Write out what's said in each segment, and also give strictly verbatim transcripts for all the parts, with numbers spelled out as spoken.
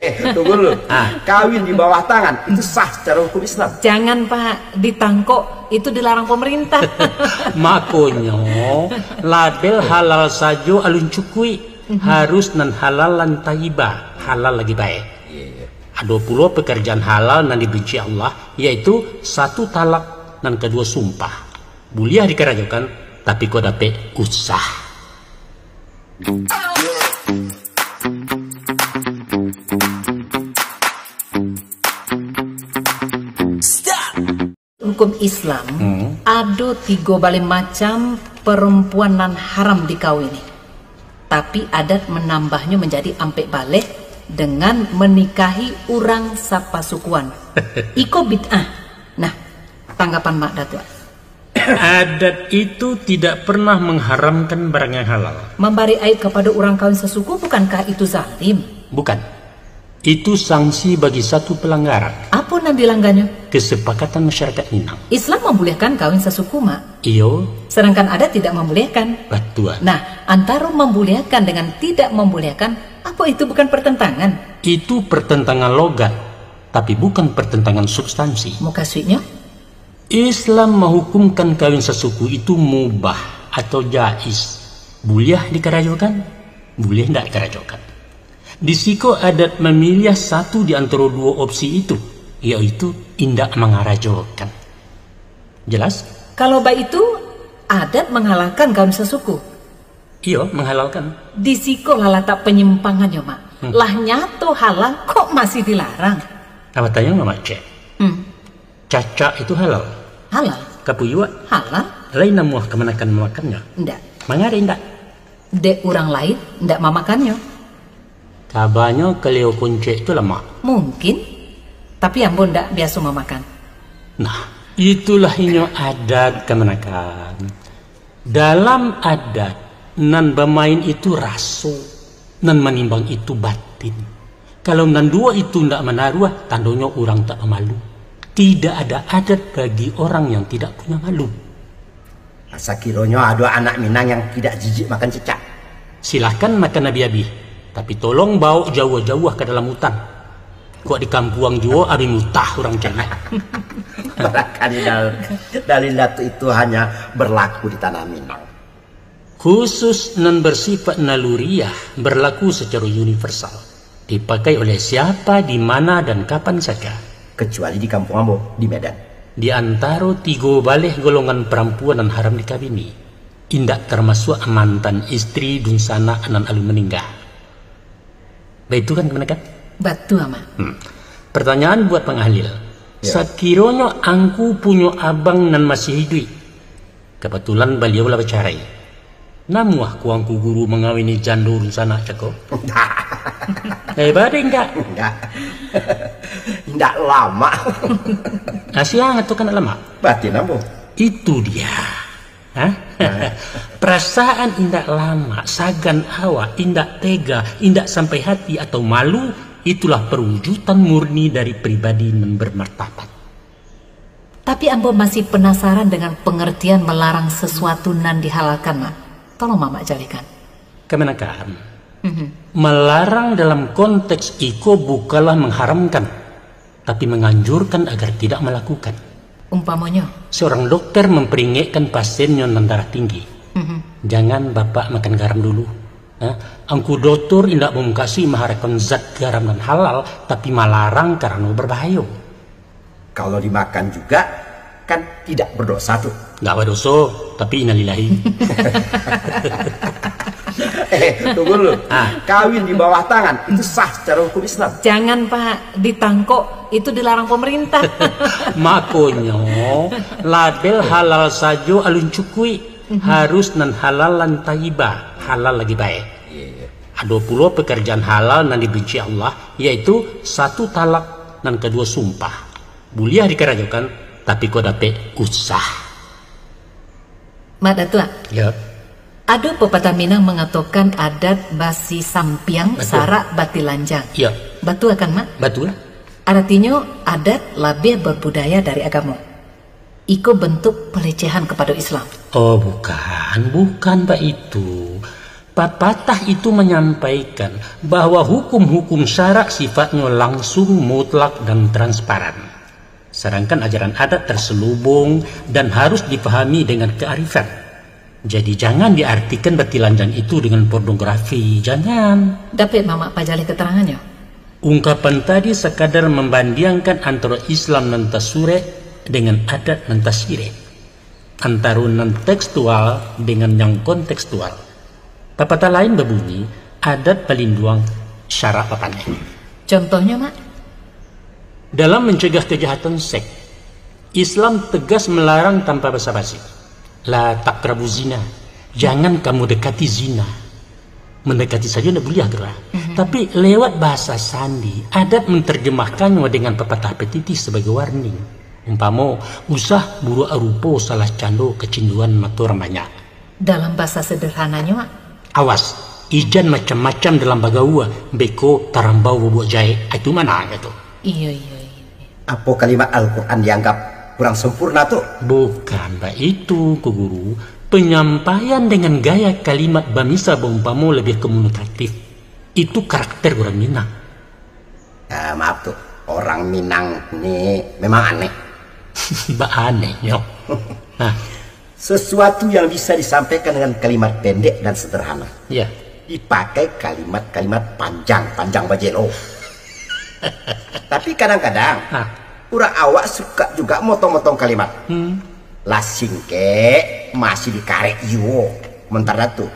Eh, tunggu dulu. Ah. Kawin di bawah tangan, itu sah secara hukum Islam? Jangan, Pak. Ditangkok, itu dilarang pemerintah. Makonyo, label halal sajo alun cukuik. Mhm. Harus nan halal lan thayyibah, halal lagi baik. Iya, iya. Ado pulo pekerjaan halal nan dibenci Allah, yaitu satu talak, nan kaduo sumpah. Buliah dikarajokan, tapi kok dapek usah. Hukum Islam, hmm, ado tigo baleh macam perempuan nan haram dikawini. Tapi adat menambahnyo menjadi ampek baleh dengan menikahi urang sapasukuan. Iko bid'ah. Nah, tanggapan Mak Datuak? Adat itu tidak pernah mengharamkan barang yang halal. Mambari aib kapado urang kawin sasuku, bukankah itu zalim? Bukan. Itu sanksi bagi satu pelanggaran. Apo nan dilangganyo? Kesepakatan masyarakat Minang. Islam mambuliahkan kawin sasuku, Mak. Iyo. Sedangkan adat tidak mambuliahkan. Batua. Nah, antaro mambuliahkan dengan tidak mambuliahkan, apo itu bukan pertentangan? Itu pertentangan logat, tapi bukan pertentangan substansi. Mukasuiknyo? Islam mahukumkan kawin sasuku itu mubah atau jaiz, buliah dikarajokan, buliah indak dikarajokan. Di siko adat mamiliah satu di antaro duo opsi itu, yaitu indak mangarajokan. Jelas? Kalau baitu, adat manghalalkan kawin sasuku. Iyo, manghalalkan. Di siko lah latak panyimpangannyo, Mak. Hmm. Lah nyato halal, kok masih dilarang? Apo tanyo, Mamak Cek? Hmm. Cacak itu halal? Halal. Kapuyuak? Halal. Lai namuah kamanakan mamakannyo? Ndak. Manga dek indak? Dek urang lain ndak mamakannyo. Kabanyo kalio kuncek tu lamak. Mungkin, tapi ambo ndak biaso mamakan. Nah, itulah inyo adat kamanakan. Dalam adat, nan bamain itu raso, nan manimbang itu batin. Kalau nan duo itu ndak manaruah, tandonyo urang tak bamalu. Tidak ada adat bagi orang yang tidak punya malu. Sakironyo ado anak Minang yang tidak jijik makan cicak, silahkan makan abih-abih, tapi tolong baok jauah-jauah ka dalam hutan. Kok di kampuang juo abih mutah urang caliak. Barangkali dal-, dalil Datuak itu hanya berlaku di tanah Minang. Khusus nan bersifat naluriah berlaku secara universal, dipakai oleh siapa, di mana, dan kapan saja. Kecuali di kampung ambo, di Medan. Di antaro tigo baleh golongan parampuan nan haram dikawini, indak tarmasuak mantan istri dunsanak nan alun maningga. Baitu kan, kamanakan? Batua, Mak. Hmm. Pertanyaan buat Bang Ahlil. Ya. Sakironyo angku punyo abang nan masih iduik, kabatulan baliau lah bacarai, namuah ko angku guru mangawini jando dunsanak cako? Ndak. Eh, bade indak? Ndak. Indak lamak. Asia ngatokan lamak? Batin ambo. Itu dia. Hah? Nah. Perasaan indak lamak, sagan awak, indak tega, indak sampai hati atau malu, itulah perwujudan murni dari pribadi nan bermartabat. Tapi ambo masih penasaran dengan pengertian melarang sesuatu nan dihalalkan, Mak. Tolong Mamak jalekan. Kamanakan, mhm, melarang dalam konteks iko bukanlah mengharamkan, tapi menganjurkan agar tidak melakukan. Umpamonyo? Seorang dokter memperingatkan pasiennyo nan darah tinggi, mhm, "Jangan Bapak makan garam dulu. Nah, angku dokter indak mamukasuik maharamkan zat garam nan halal, tapi malarang karano berbahayo." Kalau dimakan juga, kan tidak berdosa tu. Nggak berdosa, tapi innalillahi. Eh, tunggu dulu. Ah. Kawin di bawah tangan, itu sah secara hukum Islam? Jangan, Pak. Ditangkok, itu dilarang pemerintah. Makonyo, label halal sajo alun cukuik. Mhm. Harus nan halal lan thayyibah, halal lagi baik. Iya, iya. Ado pulo pekerjaan halal nan dibenci Allah, yaitu satu talak, nan kaduo sumpah. Buliah dikarajokan, tapi kok dapek usah. Mak Datuak. Ya. Ado pepatah Minang mangatokan adat basi sampiang, batua, sarak batilanjang. Ya. Batua kan, Mak? Batua. Aratinyo, adat labiah berbudaya dari agamo. Iko bentuk pelecehan kepada Islam. Oh, bukan, bukan baitu. Papatah itu manyampaikan bahwa hukum-hukum syarak sifatnyo langsung, mutlak, dan transparan. Sadangkan ajaran adat terselubung dan harus dipahami dengan kearifan. Jadi, jangan diartikan batilanjang itu dengan pornografi, jangan. Dapek Mamak pajaleh keterangannyo? Ungkapan tadi sakadar mambandiangkan antaro Islam nan tasurek dengan adat nan tasirek, antaro nan tekstual dengan yang kontekstual. Papatah lain babunyi, adat palinduang, syarak papaneh. Contohnyo, Mak? Dalam mencegah kejahatan seks, Islam tegas melarang tanpa basa-basi. La taqrabu zina. Jangan kamu dekati zina. Mendekati saja ndak buliah tu lah. Mhm. Tapi lewat bahasa sandi, adat menerjemahkannyo dengan papatah petitih sebagai warning. Umpamo, usah buruak rupo, salah cando, kecanduan mato urang banyak. Dalam bahasa sederhananyo, Mak? Awas, ijan macam-macam dalam bagaua, beko tarambau babuak jahek. Ah, itu mah nan kato. Iyo, iyo, iyo. Apo kalimat Al-Quran dianggap kurang sempurna tu? Bukan baitu, Ungku Guru. Penyampaian dengan gaya kalimat bamisal baumpamo labiah komunikatif. Itu karakter urang Minang. Ah, maaf tu, orang Minang ni memang aneh. Bak anehnyo. Nah. Sesuatu yang bisa disampaikan dengan kalimat pendek dan sederhana. Ya. Dipakai kalimat-kalimat panjang, panjang bajelo. Tapi kadang-kadang, ah, urang awak suka juga motong-motong kalimat. Hmm. Lah singkek, masih dikarek juo. Mentara tu.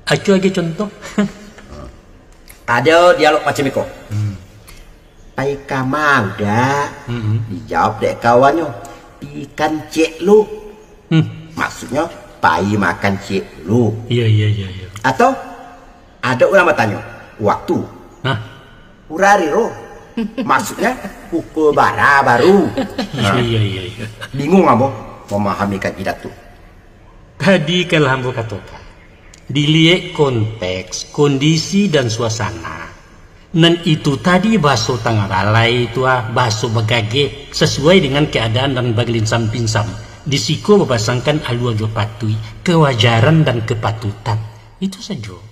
Acuah agiah contoh. Ado dialog macam iko. Hmm. "Pai kama, Uda?" Mm-mm. Dijawab dek kawannyo, "Pi kancik lu." Hmm. Maksudnyo, pai makan ciek dulu. Iya, iya, iya, iya. Atau, ado urang batanyo, "Waktu?" Nah. "Urari ro." Maksudnyo, pukul bara baru. Iya, iya, iya, iya. Bingung ambo mamahami kaidah tu. Tadi kan lah ambo katokan, diliek konteks, kondisi, dan suasana. Nan itu tadi bahaso tangah balai tu ah, bahaso bagageh, sasuai dengan keadaan dan bagelinsam-pinsam. Di siko babasangkan alua jo patuik, kewajaran dan kepatutan. Itu sajo.